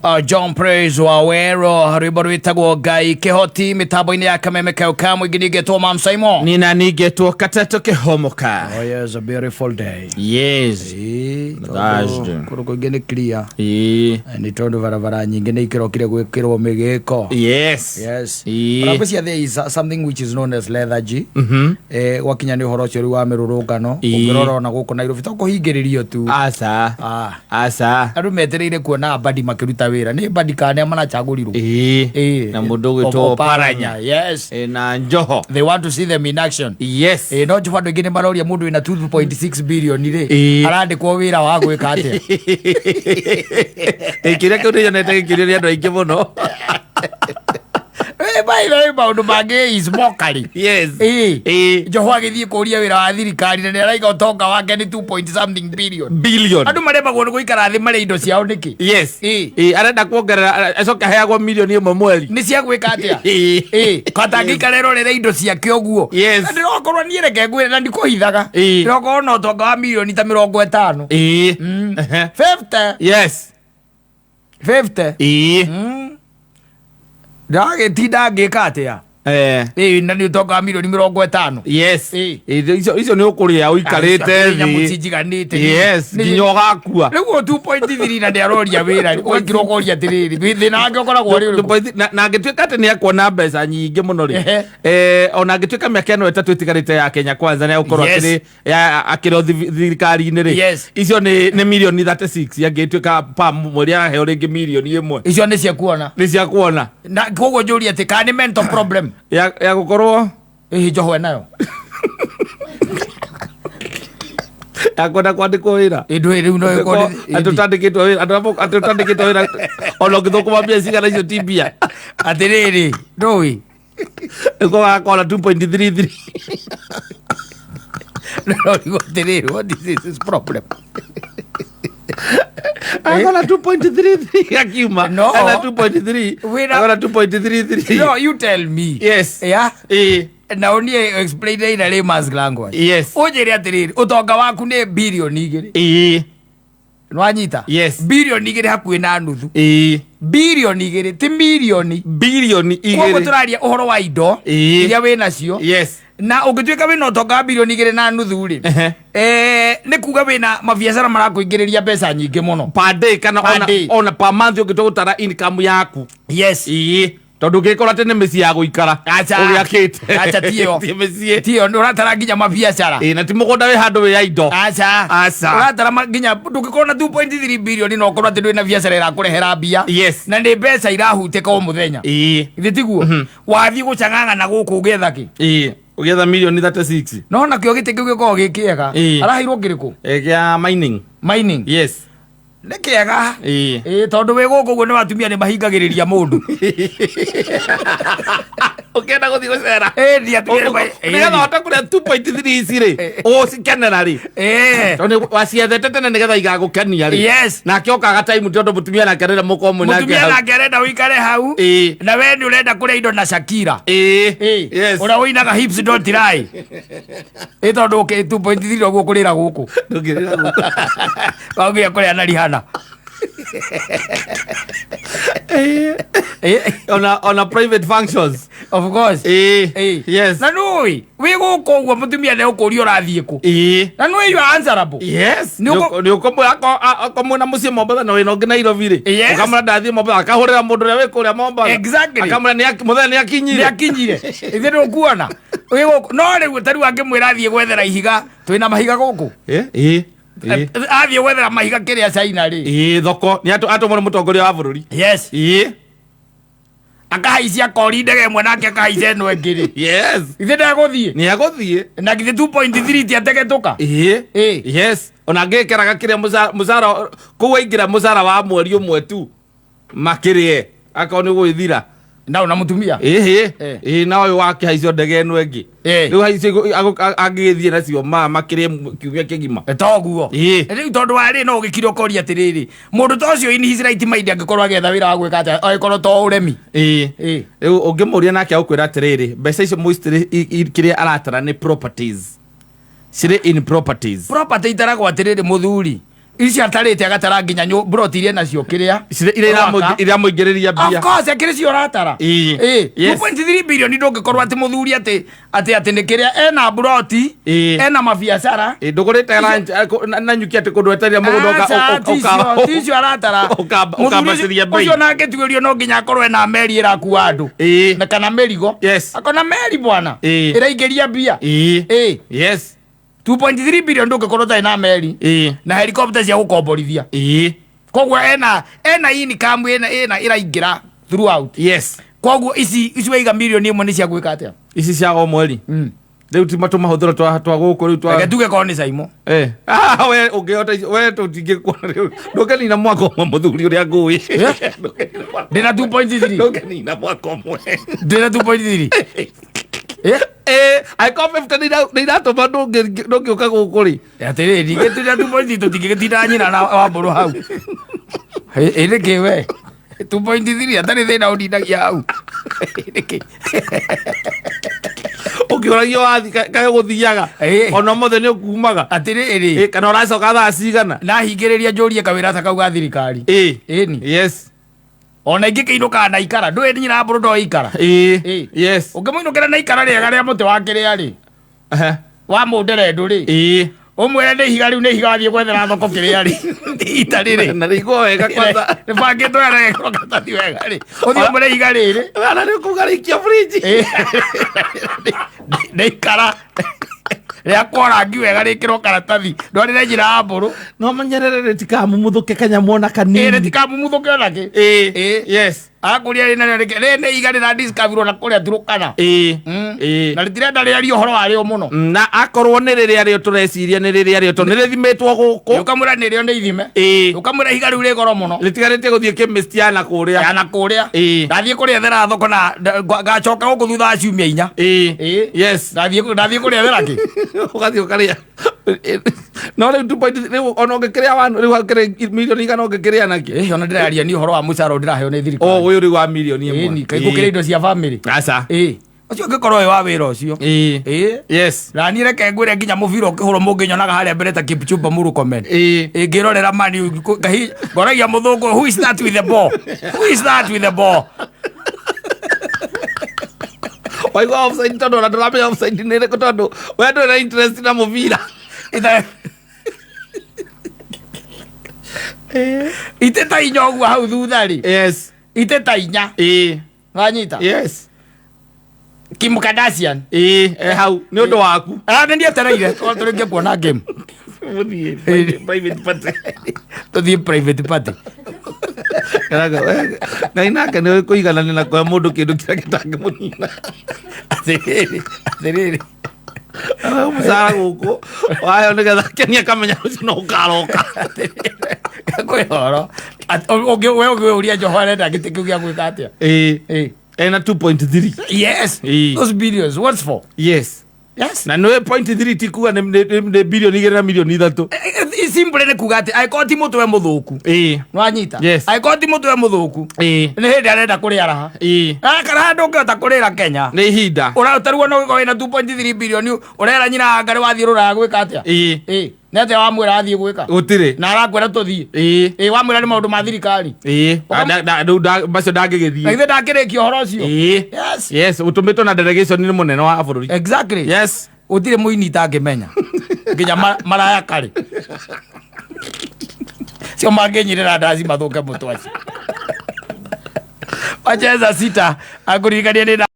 John Praise wa Wero rwimbo rwitagwo Ngai Kihoti mitambo-inĩ ya kameme kau ka mũingĩ ningĩtwo Mam Simon. Nina ningetwo kateto kihomoka. Oh yes, a beautiful day. Yes. Ĩĩ, Thursday. tondũ kũndũ kũingĩ nĩ clear. Ĩĩ. Nĩ tondũ barabara nyingĩ nĩ ikĩrokire gwĩkĩrwo mĩgĩko. Yes. Yes. Ĩĩ. But obviously there is something which is known as lethargy. Eh, gwakinya nĩ ũhoro ũcio rĩu wa mĩrũrũngano Ĩĩ. ũngĩrora ona gũkũ Nairobi to kũhingĩrĩrio tu. Aca. Ah. Aca. Andũ metereire kuona mbadi makĩruta wĩra. Nĩ mbadi kana nĩa maracagũrirwo. Ĩĩ. Ĩĩ. Na mũndũ ũgwĩtwo Oparanya. Paranya. Yes. Ĩĩ, na Njoho. They want to see them in action. Yes. Ĩĩ, no njuba andũ aingĩ nĩ maroria mũndũ wĩna 2.6 billion rĩ Ĩĩ. arandĩkwo wĩra wa gwĩka atĩa? Ĩ, kĩrĩa kĩu nĩnyonete gĩkĩũrio nĩ andũ aingĩ mũno. Eh, by the way, maũndũ mangĩ is mockery. Yes. Ĩĩ. Ĩĩ. Njoho agĩthiĩ kũria wĩra wa thirikari na nĩ araiga ũtonga wake nĩ 2 point something billion. Billion. Andũ maremagwo nĩ gũikara thĩ marĩ indo ciao nĩkĩ? Yes. Ĩĩ. Ĩĩ, arenda kuongerera acoke aheagwo milioni ĩmwe mweri. Nĩ cia gwĩka atĩa? Ĩĩ. Ĩĩ, kata angĩikara erorere indo ciake ũguo. Yes. Na ndĩrokorwo niĩ reke ngwĩre na ndikũhithaga. Ĩĩ. Ndĩrokorwo na ũtonga wa milioni ta 50. Ĩĩ. Ehe. 50. Yes. 50. Ĩĩ. Ndagĩtinda ngĩka atĩa? Eh. Ĩĩ, na nĩ ũtonga wa milioni 50. Yes. Ĩĩ. Ĩĩ, icio nĩ ũkũrĩa ũikarĩte Nyamũ thĩ. cinjiganĩte. Yes, nginya ũgakua. Rĩu o 2.3 na nĩ aroria wĩra rĩ, ũgaikira ũkoria atĩrĩrĩ, thĩna wake ũkoragwo ũrĩ ũrĩkũ? Na angĩtuĩka atĩ nĩ ekuona mbeca nyingĩ mũno rĩ Ehe. eh, ona angĩtuĩka mĩaka ĩno ĩtatũ ĩtigarĩte ya Kenya Kwanza nĩ egũkorwo Yes. akĩrĩ akĩrĩ o thirikari-inĩ rĩ Yes. icio nĩ milioni 36 angĩtuĩka pa mweri araheo rĩngĩ milioni ĩmwe Icio nĩ cia kuona. nĩ cia kuona Na koguo njũrie atĩ kana nĩ mental problem ya gũkorwo ĩhĩ njoho enayo. ya kwenda kwandĩkwo wĩra. Ĩndũ rĩu no ĩkorwo Atĩ ũtandĩkĩtwo wĩra atĩ ũtandĩkĩtwo wĩra ona ũngĩthũkũma mbia cigana icio ti mbia. Atĩrĩrĩ, ndũĩ. Nĩkuo gakora 2.33. No rĩu atĩrĩrĩ, what is this problem? Akona 2.33 akiuma. No. Ana 2.3. Wĩra- Akona 2.33. No, you tell me. Yes. Yeah. Ĩĩ. Na ũniĩ explain in a layman's language. Yes. Ũnjĩre atĩrĩrĩ, ũtonga waku nĩ bilioni 2. Ĩĩ. Nĩwanyita? Yes. Bilioni 2 hakuhĩ na nuthu. Ĩĩ. Bilioni 2 ti milioni. Bilioni Koguo 2. tũraria ũhoro wa indo Ĩĩ. iria wĩ nacio. Yes. Na ũngĩtuĩka wĩna ũtonga wa bilioni 2.5 rĩ, Ehe. eh, nĩ kuga wĩna mabiacara marakũingĩrĩria mbeca nyingĩ mũno. Per day kana Per ona day. ona per month ũngĩtua gũtara income yaku. Yes. Ĩĩ. Tondũ ũngĩkorwo atĩ nĩ mĩciĩ ya gũikara. Acha. Ũgĩakĩte. Acha tiyo. Ti mĩciĩ. Tiyo nĩ ũratara nginya mabiacara. Ĩĩ na ti mũgũnda wĩ handũ wĩ ya indo. Acha. Aca. Ũratara nginya ndũngĩkorwo na 2.3 bilioni na ũkorwo atĩ ndũrĩ na biacara ĩrakũrehera mbia. Yes. Na nĩ mbeca irahutĩka o mũthenya. Ĩĩ. Githĩ tiguo? Wathiĩ gũcang'ang'ana gũkũ ũgĩetha kĩ? Ĩĩ. Ũgĩetha milioni 36. No nakĩo gĩtĩ kĩu gĩkoragwo gĩ kĩega. Ĩĩ. Araheirwo kĩrĩkũ? Ĩ, kĩa mining. Mining. Yes. Nĩ kĩega. Ĩĩ. Ĩĩ tondũ wĩ gũkũ ũguo nĩ atumia nĩ mahingagĩrĩria mũndũ. Ũkĩenda gũthiĩ gũcera. Ĩĩ ni atumia nĩ Nĩgetha ũhote kũrĩa 2.3 ici rĩ, ũcikenera rĩ. Ĩĩ. Tondũ waciethete tene nĩgetha igagũkenia rĩ. Yes. Nake okaga time tondũ mũtumia nake arenda mũkorwo mwĩ nake Mũtumia hau. nake arenda ũikare hau. Ĩĩ. Na we nĩ ũrenda kũrĩa indo na Shakira. Ĩĩ. Ĩĩ. Yes. Ũrĩa ũinaga hips don't lie. Ĩ tondũ 2.3 ũguo kũrĩra gũkũ. Ndũngĩrĩra gũkũ. Wagire kũrĩa na Rihanna. Ĩĩ. Ĩĩ. Ona private functions. Of course. Ĩĩ. Ĩĩ. Yes. Na nũĩ wĩ gũkũ ũguo mũtumia nĩ ũkũria ũrathiĩ kũ. Ĩĩ. Na nũĩ you are answerable. Yes. Nĩ ũkũ- Nĩ ũkũmwĩra akorwo mwĩna mũciĩ Mombatha na wĩna ũngĩ Nairobi rĩ. Yes. Ũkamwĩra ndathiĩ Mombatha akahũrĩra mũndũ ũrĩa wĩ kũrĩa Mombatha. Exactly. Akamwĩra mũthenya nĩ akinyire. Nĩ akinyire. Ithe nĩ ũkuona. Wĩ gũkũ. No rĩu ta rĩu angĩmwĩra athiĩ gwethera ihiga twĩna mahiga gũkũ. Ĩĩ. Ĩĩ. Ĩĩ. Athiĩ gwethera mahiga kĩrĩa China rĩ. Ĩĩ thoko nĩ atũmwo nĩ mũtongoria wa bũrũri. Yes. Ĩĩ. Akahaicia kori ndege ĩmwe nake akahaicia ĩno ĩngĩ rĩ. Yes. Ithe ndegũthiĩ. Nĩ egũthiĩ. Na githĩ 2.3 ti ategetũka. Ĩĩ. Ĩĩ. Yes. Ona angĩkĩraga kĩrĩa mũcara kũu aingĩra mũcara wa mweri ũmwe tu makĩrĩe akorwo nĩ ũgũgĩthira. Na ona mũtumia. Ĩhĩ. Eh. Ĩĩ na ũyũ wakĩhaicio ndege ĩno ĩngĩ. Eh. Rĩu haicio angĩgĩthiĩ nacio makĩrĩe kiumia kĩgima. Toguo. Ĩĩ. Rĩu tondũ wa rĩ no ũgĩkire ũkoria atĩrĩrĩ mũndũ ta ũcio in his right mind angĩkorwo agĩetha wĩra wa gwĩka atĩa angĩkorwo to ũremi. Ĩĩ. Ĩĩ. Rĩu ũngĩmũria nake agũkwĩra atĩrĩrĩ mbeca icio mostly kĩrĩa aratara nĩ properties. Cirĩ in properties. Property itaragwo atĩrĩrĩ mũthuri. Ici atarĩte agatara nginya mburoti iria nacio kĩrĩa Iria Ũraka. iramũingĩrĩria Of mbia. course akĩrĩ cio ũratara. Ĩĩ. Ĩĩ. Yes. 2.3 billion ndũngĩkorwo atĩ mũthuri atĩ atĩ atĩ nĩ kĩrĩa ena mburoti, Ĩĩ. ena mabiacara. Ĩĩ, ndũgũrĩte ranch, na nyuki atĩ kũndũ weterire mũgũnda Aca, ticio ticio aratara. Mũthuri ũkambacĩria mbei. ũcio nake tuĩrio no nginya akorwo ena meri ĩrakua andũ Ĩĩ. na kana mĩrigo. Yes. Akona meri bwana. Ĩĩ. Ĩraingĩria mbia. Ĩĩ. Ĩĩ. Yes. 2.3 billion ndũngĩkorwo ũtarĩ na meri Ĩĩ. na helicopter cia gũkomborithia. Ĩĩ. Koguo ena income ena ĩraingĩra throughout. Yes. Koguo ici waiga milioni 1 nĩ cia gwĩka atĩa? Ici cia o mweri. Rĩu ti matũmahũthĩro twa gũkũ rĩu twa Reke tuge korwo nĩ Caimo. Eh. Ah, we ũngĩhota we tũtingĩkuona rĩu. Ndũngĩnina mwaka ũmwe mũthuri ũrĩa ngũĩ. Ndĩna 2.3. Ndũngĩnina mwaka ũmwe. Ndĩna 2.3. Eh? Eh, angĩkorwo 50 nĩ iratũma ndũngĩũka gũkũ rĩ. Atĩrĩrĩ, ndingĩtinda 2.3 tũtingĩgĩtinda nyina na wambũrũ hau. Ĩ nĩkĩ we? 2.3 atarĩ thĩna ũnindagia hau. Nĩkĩ? Ũkĩũragio wathi kaĩ ũgũthiaga. Eh. Ona ũmũthĩ nĩ ũkumaga. Atĩrĩrĩ, Eh, kana ũracoka thaa cigana. nahingĩrĩria njũrie kawĩra ta kau ga thirikari. Ĩĩ. Ĩni. Yes. Ona ingĩkĩinũkaga na ikara, ndũĩ nyina wa mbũrũ ndoĩ ikara. Ĩĩ. Ĩĩ. Yes. Ũngĩmũinũkĩra na ikara rĩega rĩa mũtĩ wa kĩrĩa rĩ, Ehe. wa mũnderendu rĩ, Ĩĩ. ũmwĩre nĩ ihiga rĩu nĩ ihiga wathiĩ gwethera thoko kĩrĩa rĩ, ita rĩrĩ. Na rĩigwo wega kwanza. Rĩbangĩtwo wega rĩgekĩrwo karatathi wega rĩ, ũthiĩ ũmwĩre ihiga rĩrĩ. Ana nĩ ũkuga rĩikia fridge. Ĩĩ. Nĩ ikara rĩakwo rangi wega rĩkĩrwo karatathi ndwarĩre njĩra ya mbũrũ. No menyerere rĩtikamumuthũke kanyamũ ona Ĩĩ kanini. rĩtikamumuthũke ona kĩ. Ĩĩ. Ĩĩ. Yes. Akũria rĩ narĩo rĩkĩ rĩ nĩ ihiga rĩradiscoverirwo na kũrĩa Turukana. Ĩĩ. Mm. Ĩĩ. Na rĩtirenda rĩarie ũhoro warĩo mũno. Na akorwo nĩ rĩrĩa rĩo tũreciria nĩ rĩrĩa rĩo tondũ nĩ rĩthimĩtwo gũkũ. Ũkamwĩra nĩrĩo nĩ ithime. Ĩĩ. Ũkamwĩra ihiga rĩu rĩ goro mũno. Rĩtigarĩtie gũthiĩ chemist ya na kũrĩa. Ya na kũrĩa. Ĩĩ. Ndathiĩ kũrĩethera thoko na ngacoka gũkũ thutha wa ciumia 4. Ĩĩ. Ĩĩ. Yes. Ndathiĩ kũrĩethera kĩ? Ũgathiĩ ũkarĩa. No rĩu 2.3 rĩu ona ũngĩkĩrĩa wanu rĩu hakĩrĩ milioni 100 ũngĩkĩrĩa nakĩ? Ĩĩ ona ndĩraria ni ũhoro wa mũcara ndĩraheo nĩ O thirikari. ũyũ rĩu wa milioni 1. Ĩni kaĩ gũkĩrĩa indo cia family. Aca. Ĩĩ. Ũcio ũngĩkorwo wĩ wa wĩra ũcio. Ĩĩ. Ĩĩ. Yes. Na niĩ reke ngwĩre nginya mũbira ũkĩhũrwo mũngĩnyonaga harĩa mbere ta Kipchumba Murkomen. Ĩĩ. Ĩngĩrorera mani ngoragia mũthũngũ who is that with the ball? Who is that with the ball? Waigua offside tondũ ona ndũramenya offside nĩ ĩrĩkũ tondũ we ndũrĩ na interest na mũbira. Ite ta inya ũguo hau thutha rĩ. Yes. Ite ta inya. Ĩĩ. Wanyita? Yes. Kim Kardashian. Ĩĩ, e hau nĩ ũndũ waku. Ah, nĩ ndietereire tondũ tũrĩkie kuona game. Mũthiĩ private party. Tũthiĩ private party. Ngai nake nĩ kũiganania na kũhe mũndũ kĩndũ kĩrĩa gĩtangĩmũnina. Atĩrĩrĩ, atĩrĩrĩ. Mũcara gũkũ wayo nĩgetha kenia akamenya rũciũ no ũkaroka. Kwĩ horo. We ũngĩũria Njoho arenda gĩtĩ kĩu gĩa gwĩka atĩa? Ĩĩ. Ĩĩ. Ena 2.3. Yes. Ĩĩ. Those billions, what's for? Yes. Yes. Na nĩ 0.3 ti kuga nĩ bilioni 2 na milioni 3. Simple nĩ kuga atĩ angĩkorwo ti mũtwe mũthũku. Ĩĩ. Nĩwanyita? Yes. Angĩkorwo ti mũtwe mũthũku. Ĩĩ. Nĩ hĩndĩ arenda kũrĩa raha. Ĩĩ. Kana ndũngĩhota kũrĩra Kenya. Nĩ ihinda. Ũratarwo no ũgĩkorwo wĩna 2.3 billion ũrera nyina anga nĩ wathiĩ rũraya gwĩka atĩa? Ĩĩ. Ĩĩ. Nĩ atĩa wamwĩra athiĩ gwĩka? Gũtirĩ. Na arakwĩra tũthiĩ. Ĩĩ. Ĩĩ wamwĩra nĩ maũndũ ma thirikari. Ĩĩ. Rĩu macio Na ndangĩgĩthiĩ. githĩ ndakĩrĩkia ũhoro ũcio? Ĩĩ. Yes. Yes, ũtũmĩtwo na delegation nĩ mũnene wa bũrũri. Exactly. Yes. Gũtirĩ mũini itangĩmenya. Nginya maraya karĩ. Cio mangĩnyirĩra ndaci mathũke mũtwe acio. Wacheza sita akũririkania nĩ